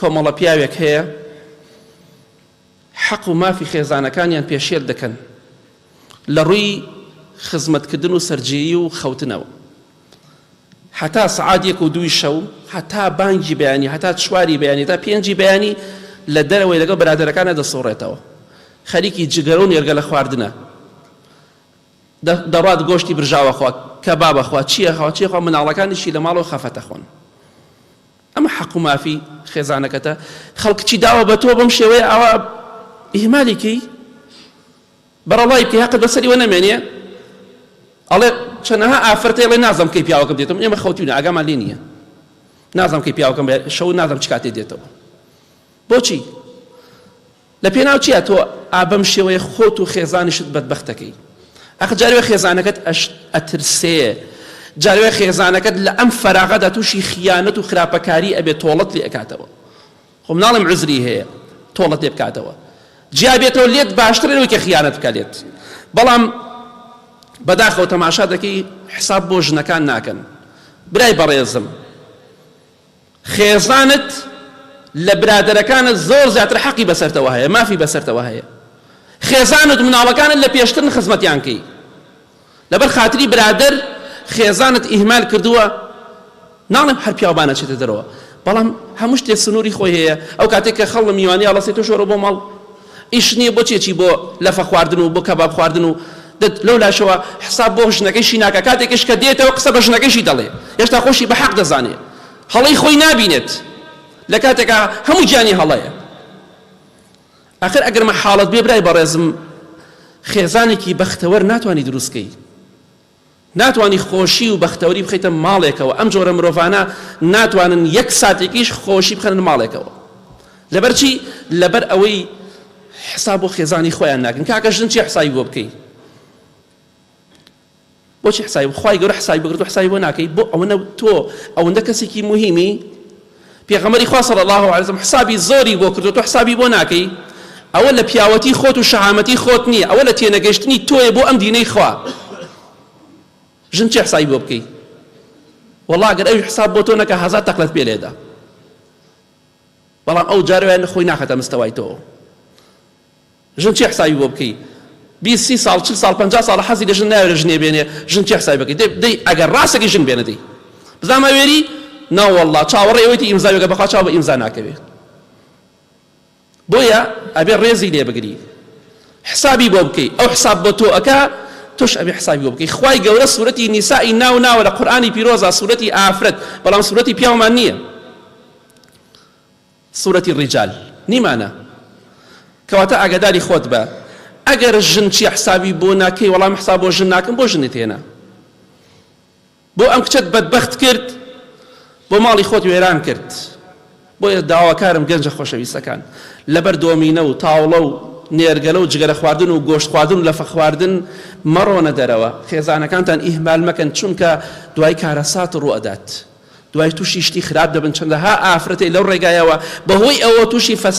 کۆمەڵە پیاوێک هەیە حەق و مافی خێزانەکانیان پێشێل دەکەن لە ڕووی خزمەتکردن و سەرجێیی و خەوتنەوە. هەتا سەعات یەک و دووی شەو، هەتا بانگی بەیانی، هەتا چواری بەیانی، هەتا پێنجی بەیانی لە دەرەوەی لەگەڵ برادەرەکانا دەسوڕێتەوە. خەریکی جگەرە و نێرگەلە خواردنە. دەڕوات گۆشتی برژاوە خوا، کەبابە خوا، چییە خوا، چییە خوا، مناڵەکانیشی لە ماڵەوە خەفەتە خۆن. ئەمە حەق و مافی خێزانەکەتە؟ خەڵک چی داوە بە تۆ بەم شێوەیە ئاوا ئیهمالی کەی؟ بەڕەڵای بکەی هەقت بەسەریوە نەمێنێ؟ ئەڵێ چەنەها ئافرەتەی ئەڵێ نازم کەی پیاوەکەم دێتەوە، ئێمە خەوتوینە ئاگامان لێ نییە، نازم کەی پیاوەکەم شەو نازم چ کاتێ دێتەوە. بۆچی؟ لە پێناو چیا تۆ ئا بەم شێوەیە خۆت و خێزانیشت بەدبەخت دەکەی؟ ئەخ جارێ خێزانەکەت ئەترسێ، جارێ خێزانەکەت لە ئەم فەراغەدا تووشی خیانەت و خراپەکاری ئەبێ تۆڵەت لێ ئەکاتەوە. خۆ مناڵم عوزری هەیە تۆڵەت لێ بکاتەوە. جیا بێتەوە لێت باشترە لەوەی کە خیانەت بکا لێت. بەڵام بەداخەوە تەماشا دەکەی حساب بۆ ژنەکان ناکەن. برای بەڕێزم خێزانت لە برادەرەکانت زۆر زیاتر حەقی بەسەرتەوە هەیە، مافی بەسەرتەوە هەیە. خێزانت و مناڵەکانت لە پێشترن خزمەتیان کەی. لەبەر خاتری برادەر خێزانت ئیهمال کردووە، ناڵێم هەر پیاو با نەچێتە دەرەوە، بەڵام هەموو شتێ سنووری خۆی هەیە. ئەو کاتێک کە خەڵ میوانی ئەڵەسێ تۆش وەرە بۆ ماڵ. ئیش نییە بۆچی ئەچی بۆ لەفە خواردن و بۆ کەباب خواردن و دەت لەو لاشەوە حساب بۆ ژنەکەیشی ناکا کاتێکیش کە دێتەوە قسە بە ژنەکەیشی دەڵێ هێشتا خۆشی بە حەق دەزانێ هەڵەی خۆی نابینێت لە کاتێکا هەموو گیانی هەڵەیە ئاخر ئەگەر مەحاڵت بێ برای بەڕێزم خێزانێکی بەختەوەر ناتوانی دروستکەی ناتوانی خۆشی و بەختەوەری بخەیتە ماڵێکەوە، ئەم جۆرە مرۆڤانە ناتوانن یەک ساتێکیش خۆشی بخەنە ماڵێکەوە. لەبەر چی؟ لەبەر ئەوەی حساب بۆ خێزانی خۆیان ناکەن. کاکە ژن چی حسابی بۆ بکەی؟ بۆچی حسابی؟ خوای گەورە حسابی بۆ کردووە حسابی بۆ ناکەی؟ بۆ ئەوەنە تۆ ئەوەندە کەسێکی موهیمی؟ پێغەمبەری خوا صلی اللە علیە وسلم حسابی زۆری بۆ کردووە تۆ حسابی بۆ ناکەی؟ ئەوە لە پیاوەتی خۆت و شەهامەتی خۆت نییە، ئەوە لە تێنەگەیشتنی تۆیە بۆ ئەم دینەی خوا. ژن چی حسابی بۆ بکەی؟ وەڵا گەر ئەویش حساب بۆ تۆ نەکا هەزار تەقلەت پێ لێدا، بەڵام ئەو جارەوە خۆی ناخەتە مستەوای تۆ. ژن چی حسابی بۆ بکەی 20 30 ساڵ 40 ساڵ 50 ساڵە حەزی لە ژن ناوێرە ژنێ بێنێ ژن چی حسابی بکەی دەی دەی ئەگەر ڕاستەکەی ژن بێنە دەی بزانم ئەوێری ناوەڵڵا چاوەڕێ ئەوەیتی ئیمزا بێکە بەخوا چاو بە ئیمزا ناکەوێ بۆیە ئەبێ ڕێزی لێ بگری حسابی بۆ بکەی ئەو حساب بۆ تۆ ئەکا تۆش ئەبێ حسابی بۆ بکەی خوای گەورە سورەتی نیسائی ناو ناوە لە قورئانی پیرۆزا سورەتی ئافرەت بەڵام سورەتی پیاومان نییە سورەتی ڕیجال نیمانە کەواتە ئاگاداری خۆت بە ئەگەر ژن چی حسابی بۆ ناکەی وەڵام حساب بۆ ژن ناکەم بۆ ژنت هێنا بۆ ئەم کچەت بەدبەخت کرد بۆ ماڵی خۆت وێران کرد بۆیە داواکارم گەنجە خۆشەویستەکان لەبەر دۆمینە و تاوڵە و نێرگەلە و جگەرە خواردن و گۆشت خواردن و لەفە خواردن مەڕۆنە دەرەوە خێزانەکانتان ئیهمال مەکەن چونکە دوای کارەسات ڕوئەدات دوای توشی شتی خراپ دەبن چەندەها ئافرەتێ لەو ڕێگایەوە بەهۆی ئەوە توشی فەساد.